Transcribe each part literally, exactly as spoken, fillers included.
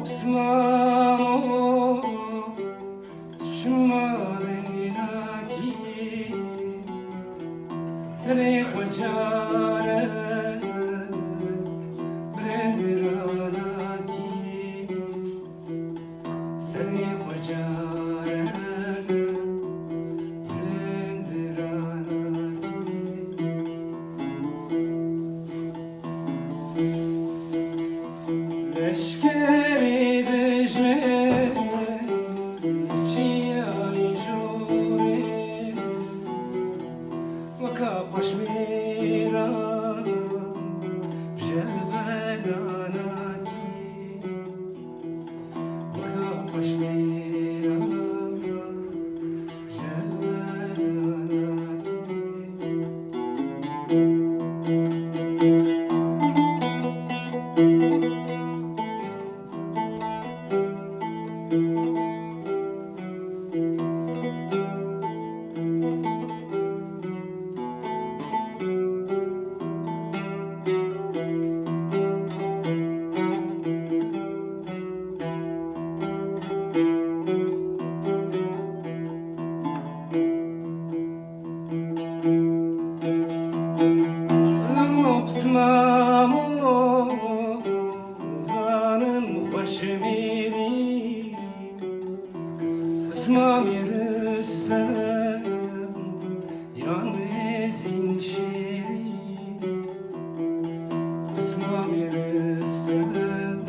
Pismamo, çima rênakî, serê xwe carek bilind ranakî, serê xwe carek bilind ranakî. Leşkerê dijmin çiyayê jorê, weka xweşmêra ji bedanakî, weka xweşmêra ji bedanakî. Lamo pismamo, zanim xweşmêrî, pismamê Ristem yan Nêzîn Şêrî, pismamê Ristem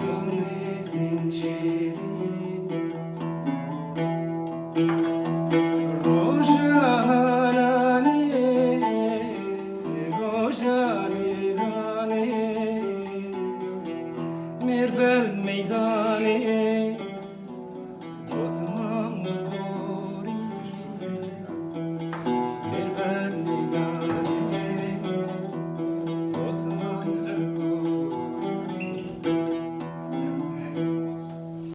yan Nêzîn Şêrî. Roja helalê, roja lêdanê, mêr ber meydanê.